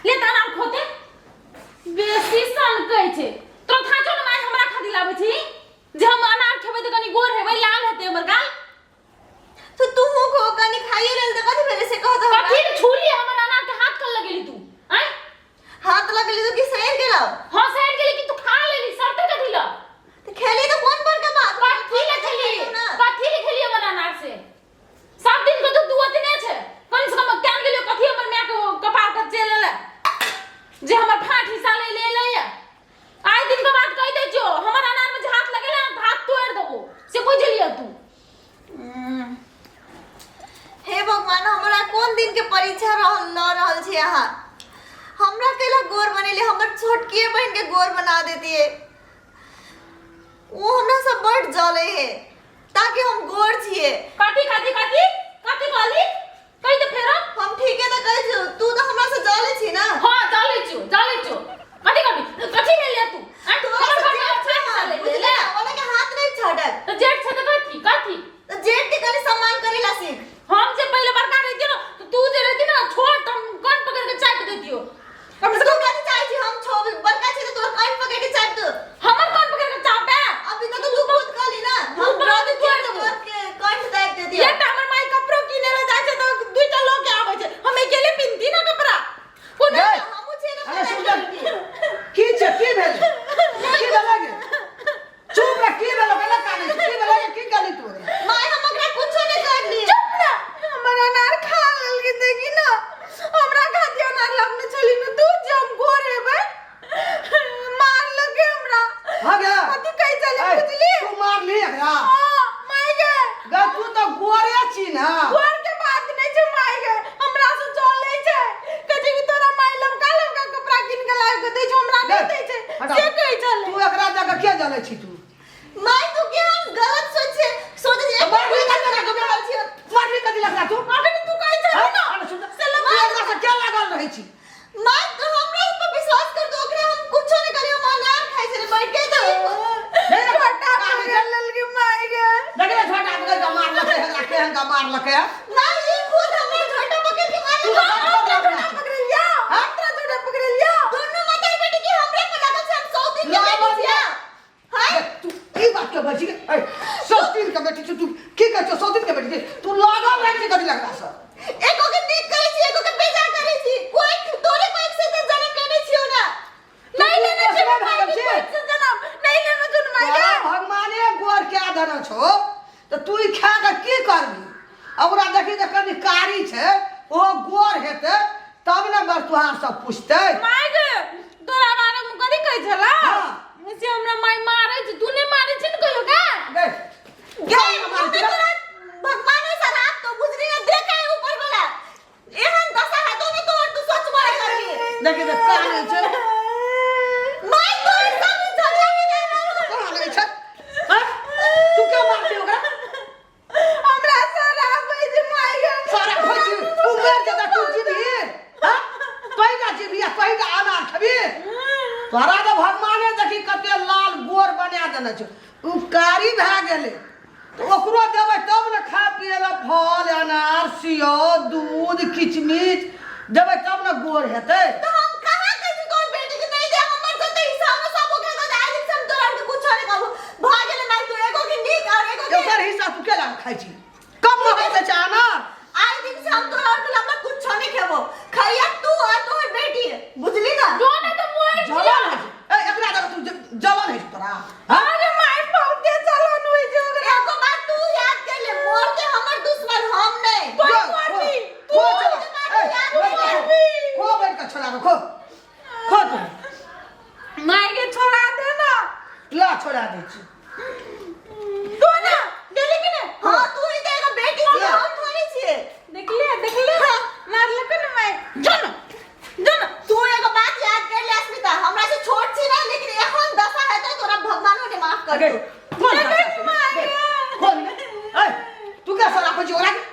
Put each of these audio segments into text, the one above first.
ले त अनार खोते बेसी सन कहै छै तोरा थाह छौ ने माय हमरा खातिर लाबै छी जे हम अनार खेबै तऽ कनि गोर हेबै लाल हेतै हमर गाल तो तू हूँ खो कनी खाइए लेल तऽ कथी भेलै से कह तऽ हमरा कथी ले छुली हमर अनार के हाथ कल लगेली तू आँय हाथ लगली तो की सड़ गेलौ हाँ सड़ गेली कि तू खा लेली सड़ते कथी ल तऽ खेली तऽ कोन बड़का बात कथी ले खेली खेलियौ ना। कथी ले खेली हमर अनार से सब दिन के तो दू अतने छै कम से कम केन गेलियो कथी हमर माय के कपार के चल एलै जे हमर फाट हिस्सा ले ले ले आइ दिन के बात कहि दै छियो हमर अनार में जे हाथ लगेला ना हाथ तोड़ देबो से बुझ लियो तू हे भगवान हमरा कोन दिन के परीक्षा रहल ल रहल छी अहाँ हमरा कैला गोर बनेले हमर छोटकिए बहन के गोर बना देतिए ओ हमरा से बड जले हे ताकि हम गोर छिए कथी कथी कथी कथी कहली कहि दे फेरो हम ठीके तऽ कहै छियौ तू तऽ हमरा से जले छी ना हां जले छियो जले छियो कथी करबी कथी ले ले तू आँय, तोरा हमर से घर में जेठ अच्छा हिस्सा ले बुझले ले ना ओना के हाथ नहीं छड़क तऽ जेठ छै तऽ कथी कथी तऽ जेठ के कनि सम्मान करेला सीख हम जे पहिले बड़का रहितियो ना तऽ तू जे रहती ना छोट हम कान पकड़ के चापि देतियो कम से कम कथी चाहै छी हम छो बड़का छी तऽ तोर कान पकड़ के चाप दो हमर कान पकड़ के चापे अभी तऽ तू बहुत कहली ना हम हम पकड़ ब्रत के तोड़ देबो। तोर के कंठ दाबि देतियो एकटा हमर माई कपड़ो किने ले जाइ छै तऽ दुईटा लऽ के आबै छै हम अकेले पिन्हती ना कपड़ा कोना गै, हमहूँ छियै ना अरे सुन की छै की भेल की भेलै गे चुप रह की भेलो केना कानै छी की भेलै गे की कहली तू ओकरा माय हम ओकरा कुछो नहीं करली चुप ना हमर अनार खा लेलकै देखी ना हमरा खातिर अनार लाबने छली ना तू जे हम गोर हेबै मार लगे हमरा हाँ गे कथी कहै छली ए, बुझली तू मारली एकरा हाँ माय गे गे तू तऽ गोरे छी ना गोर के बात नहीं छै माय गे हमरा से जलै छै कहै छै कि तोरा माय लमका लमका कपड़ा कीन के लाबि के दै छौ हमरा नहीं दै छै हटा। से कहै छलै तू एकरा जाके किया जलै छी तू माय तू केहन गलत सोच सोच तऽ मारली कथी लगा तू मारली कथी लगा तू अखन तू कहै छली ना अरे सुन तू एकरा से किया लागल रहै छी माय तू हमरा ऊपर विश्वास कर दो ओकरा हम कुछो नहीं करी हम अनार खाइ छले बैठ के तो नहीं रे, छोटा काहे पकड़ लेलकै माय गे देख रे छोटा पकड़ के मारलकै एकरा केहन का मारलकै माय ई खुद हमरा झोटा पकड़ के मारल तू तऽ बड़ हमरा छोटा छोटा पकड़ लिया हाँ? हमरा छोटा पकड़ लिया दोनों माता बेटी के हमरा पर लागल छै हम 100 दिन के लागल बेटी छियै हां तू ई बात के बची ए 100 दिन के बेटी छी तू की कहै छौ 100 दिन के बेटी छी तू लागल रहै छी कथी लगला से एगो के नीक करै छी एगो के बेजा करै छी कोई तोरे कोई से तऽ जन्म लेने छियौ ना नहीं लेने तू छै पोसने माय भागल के छी? कोई से जन्म नहीं लेने छौ माय तोरा के भगवाने गोर के देने छौ तऽ तू ई खा के की करबी आ ओकरा देखी तऽ कनि कारी छै ओ गोर हेतै तब ने बर तुहार सब पुछतै माय गे तोरा बारे में कथी कहै छला हाँ। से हमरा माय मारै छै तू नहि मारै छै ने कहियो गे गे गे मुँह में तोरा भगवान शराब तो बुझली ना देखे ऊपर वाला एहन दशा हेतौ ने तोहर तू सोचबो नहि करबी देखी तऽ कानै छै माय तोर सब झगड़ा लगा रहल कानै छै हँ? तू क्या मारती ओकरा हमरा शराब होइ छै माय गे सारा खोजी तू मर जेता तू जीबी हँ तोही ना जीबी आ तोही ना अनार खेबी तोरा तऽ भगवाने देखी कते लाल गोर बना देने छौ उपकारी भए गेलै तऽ ओकरो देबै तब ने खा पिए लए फल अनार सेब दूध किचमिच देबै तब ने गोर हेतै तो हम कहाँ कहै छी तोहर बेटी के नहीं दे हमर जते हिसाब में सब ओकरा दे आइ दिन से हम तोरा के कुछो नहीं कहबो भ गेलै माय तू एगो के नीक और एगो के ओकर हिस्सा तू केला खाइ छी कम महग दै छै अनार आइ दिन से हम तोरा के लबला कुछो नहीं खेबो खइया तू और तोहर बेटी बुझली ना जो ना तो मोर जलन होइ छै ए एकरा दऽ तू जलन होइ छै तोरा हाँ? अरे माय बहुते जलन होइ छै ओकरा एगो बात तू याद कर ले मोर के हमर दुश्मन हम नहीं तू जो, मारबी, खो, तू खो चला। ए, याद बैठ के खो। खो बैठ के छोड़ा के खो खो तू माय के छोड़ा दे ना ला छोड़ा दै छी दो ना देली कि ने हां तू ही तो एगो बेटी छी हम थोड़ी छिए देखले देखले मारलको ने माय जो ना जो ना तू एगो बात याद कर ले अस्मिता हमरा से छोट छी ना लेकिन एहन दशा हेतौ तोरा भगवानो ने माफ कर अगे दो कोन दशा छै? कोन ए तू क्या शराब छी ओकरा के?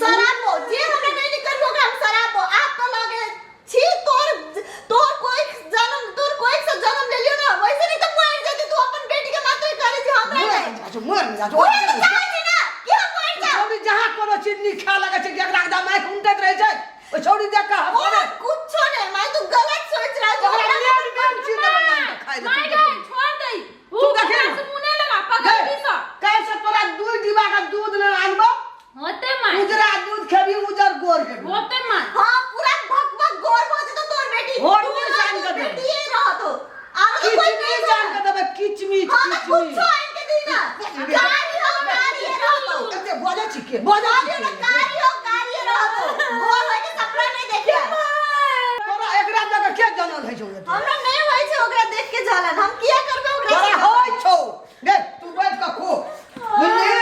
शराबो जे हमरा नहीं निकल ओकरा हम शराबो आप तो लगे छी तोर तोर कोई जन्म तोर कोई से जन्म ले लियो ना वैसे नहीं तो मर जाती तू अपन बेटी के मात्र करे छी हमरा मर नहीं जा छौ, मर जा छौ। ओहे तो चाहै छी ना कि हम मर जाऊ छौड़ी जहाँ कोनो चीज नहीं खा लगे छै कि एकरा एकदम आँखि उनटैत रहै छै ओहि छौड़ी देख कऽ ओ हँसबै कुछो नहीं मैं तू गलत के जलन होइ छौ एते? हमरा नहीं होइ छै ओकरा देख के जलन हम किया करबै ओकरा तोरा से? होइ छौ गे तू बैठ कऽ खो बुझली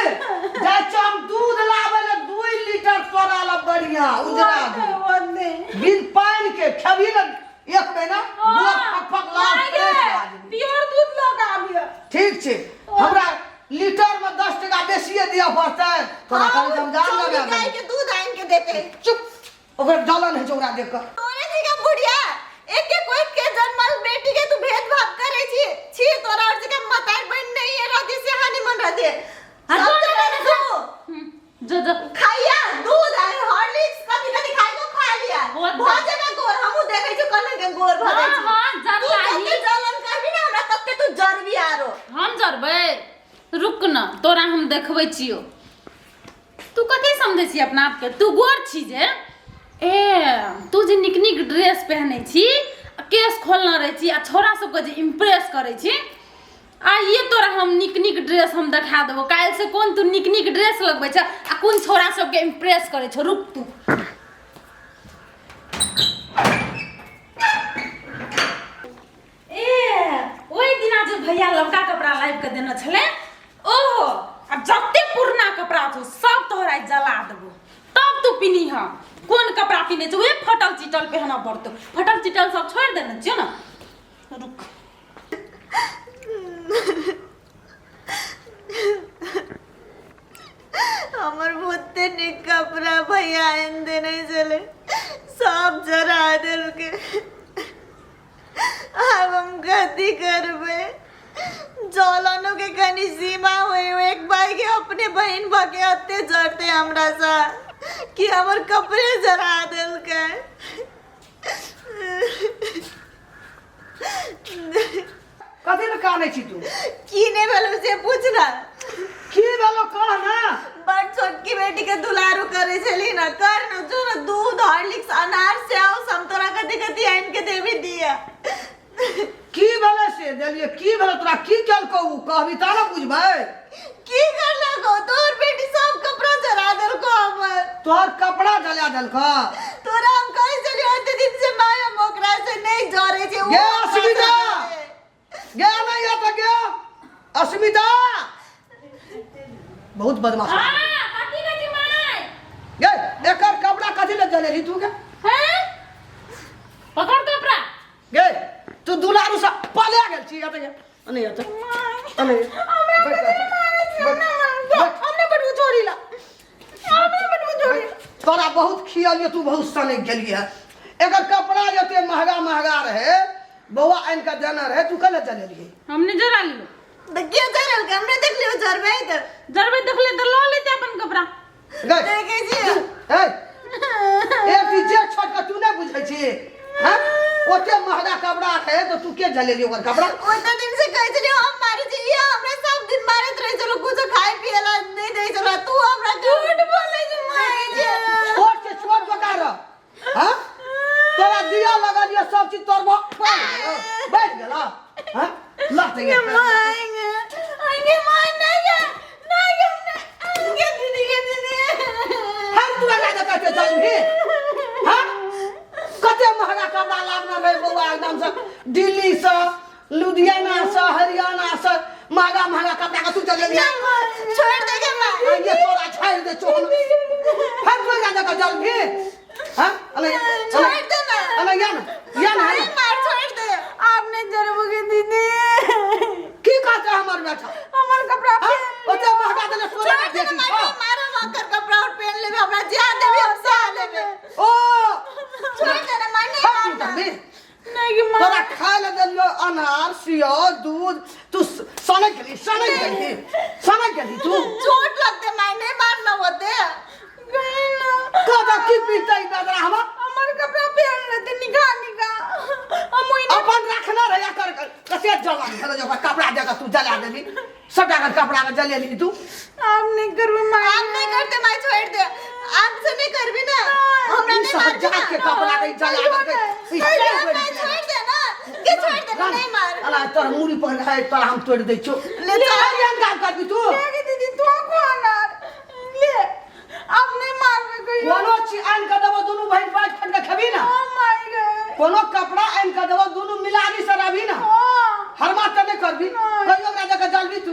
जाइ छौ हम दूध लाबै ले 2 लीटर तोरा ला बढ़िया उजरा दूध बिन पानि के खेबही ने एक महीना गोर फक फक लाल फ्रेश भए जेबही। प्योर दूध लऽ कऽ आबियौ ठीक छै हमरा लीटर में 10 टका बेसिए दिअ पड़तै तोरा। हाँ, कनि जमजान चौकी लगा गाय के दूध आनि के देते। चुप, ओकरा जलन होइ छै ओकरा देख कऽ। तोरे जी का बुढ़िया एक के कोई के जन्मल बेटी के तू भेदभाव करे छी छी। तोरा और जी के मतार बहन नहीं है रहती से हानि मन रहती हाँ, सब जो तो ना, तू जो जो खाइया दूध आ हॉर्लिक्स कथी कथी खाइ को खा लिया। बहुत भऽ जेबे गोर। हमहूँ देखै छी कने के गोर भऽ जाइ हाँ छी। हाँ तू जरलाही। जते जलन करबी ने हमरा तते तू जरबी आरो। हम जरबै? रुक न, तोरा हम देखबै छियौ। तू कथी समझै छी अपना आपके? तू गोर छी जे ए तू जे नीक नीक ड्रेस पहनै छी आ केश खोलने रहै छी आ छोरा सबके जे इम्प्रेस करै छी, आइए तोरा हम नीक नीक ड्रेस हम देखा देबो काल्हि से, कोन तू नीक नीक ड्रेस लगबै छ आ कोन छोरा सबके इम्प्रेस करै छौ। रुक तू। ए ओहि दिना जे भैया ललका कपड़ा लाबि कऽ देने छलै, ओहो आ जते पुरना कपड़ा छौ सब तोहरा आइ जला देबो, तब तू पिन्ही। कोन कपड़ा पिन्है छौ? उहे फटल चिटल पहनऽ पड़तौ। फटल चिटल सब छोड़ि देने छियौ ने। रुक। हमर बहुते नीक कपड़ा भैया आनि देने छलै, सब जरा देलकै। आब हम कथी करबै? जलनो के कनी सीमा होय। एक भाई के अपने बहिन भऽ के एते जरते हमरा सँ कि हमर कपड़े जरा देलकै। कथी लए कानै छी तू? की नहि भेलो से पूछ ना। की भेलो, कह ना। बड़ छोटकी बेटी के दुलारू करे छली ना, कर न जो न दूध हॉर्लिक्स अनार सेव संतरा कथी कथी आनि के देवी दिया। की भेलै से देलियै? की भेलै तोरा? की केलकौ उ? कहबी ता ने बुझबै। की करलको तोर बेटी? सब कपड़ा जरा देलको हमर। तोहर कपड़ा जला देलकौ? तोरा हम कहै छलियो एते दिन से, माय हम ओकरा से नहीं जरे छै, उ गे हमरा से अस्मिता! जरे। गे नहीं है तो गे अस्मिता, बहुत बदमाश। हाँ, कथी कथी माय? गे, एकर कपड़ा कथी ले जलेली तू के? हैं, पकड़ कपड़ा। गे, तू दुलारू से पले गेल छी। एते गे, अने एते अने। हमरा कथी मारै छी? हम ना मारब। हम नहि बटबू छोरी ला, हम नहि बटबू छोरी। तोरा बहुत खियलियो, तू बहुत सनक गेलियै। एकर कपड़ा जते महंगा महंगा रहे, बौआ आनि कऽ देने रहे, तू कले जलेलियै? हमने जरा लियो। तऽ के जरल के? हमने देखलियो जरबै तऽ। जरबै देखले तऽ लऽ लेते अपन कपड़ा। गे। देखै छियै। ए एक चीज जे छोट के तू नहि बुझै छी हैं, ओते महंगा कपड़ा रहे तऽ तू के जलेली ओकर कपड़ा? ओते दिन से कहै छलियो हम मारै छी, ये हमरा सब दिन मारैत रहै छलो, कुछो खाय पिए ला नहि दै छलो। तू हमरा झूठ बोलै छै माय। छोट से छोट बता रह। हाँ, तोरा दिया लगलियो सब चीज तोर बैठ गेला। हाँ, ला तऽ गे माय गे, आगे माय, नहीं गे, नहीं गे, नहीं गे दीदी, गे दीदी। हम तू लगा दे कते चलबी? हाँ, कते महंगा कपड़ा लाबना रहे बौआ, एकदम से दिल्ली से, लुधियाना से, हरियाणा से महंगा महंगा कपड़ा के तू चल गेलियै। छोड़ दे गे माय। ये तोरा छोड़ दे चोहन। हम तू लगा दे चलबी? हाँ, अले। छोड़ दे ना। अले या ना, या ना। अरे मार, छोड़ दे। आप नहीं जरबोगे दीदी। की कहते हमर बेटा? हमर कपड़ा हाँ? पहन। ओते महंगा देले सोना छोड़ के दे ना बेटी माय। छौ। मारो ओकर कपड़ा और पहन लेबे, हमरा जा देबे हम सा लेबे। ओ छोड़ दे ना माय, नहीं हम तू मारना। करबी? नहीं गे माय। तोरा खाय लए देलियो अनार सियो दूध, तू सनक गेली, सनक गेली, सनक गेली तू। चोट लगते माय, नहीं मारना होते। गई ना। कदा की पीतै बेदरा हमर? हमर कपड़ा पहन लेते निका निका, हम ओहि अपन रखने रहे कर कते जलन भेलै जे ओकर कपड़ा दे कऽ तू जला देली सबटा के कपड़ा के जलेली तू। आप नहीं करबे माय। आप नहीं करते माय, छोड़ दे। आप से नहीं करबी ना, हमरा ई नहीं मारबी सहजात के ना। कपड़ा के जला देलकै ई। छोड़ क्या दे करि माय, छै? छोड़ दे ना के, छोड़ दे ना, नहीं मार। अला तोरा मुड़ी पर है, तोरा हम तोड़ि दै छियौ। ले चल। एहन काम करबी तू? ले गे दीदी, तू को अनार ले, आप नहीं मारबे कहियो। कोनो चीज आनि कऽ देबो, दुनू बहिन बाँटि फाँटि कऽ खेबी ना। ओ my गे। कोनो कपड़ा आनि कऽ देबो दुनू मिलानी से रहबी ना हाँ। हरमा तऽ नहि करबी कहियो ओकरा दऽ कऽ जलबी तू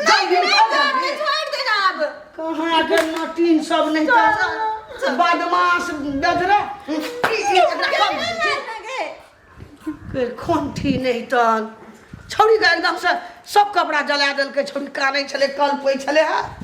जलबी नहीं छोड़ देना अब कहाँ के नटीन सब नहीं तऽ बदमाश बेदरे एकरा कम के खोंठी नहीं तन छौड़ी के एकदम से सब कपड़ा जला देलकै छौड़ी कानै छलै कलपै छलै हँ।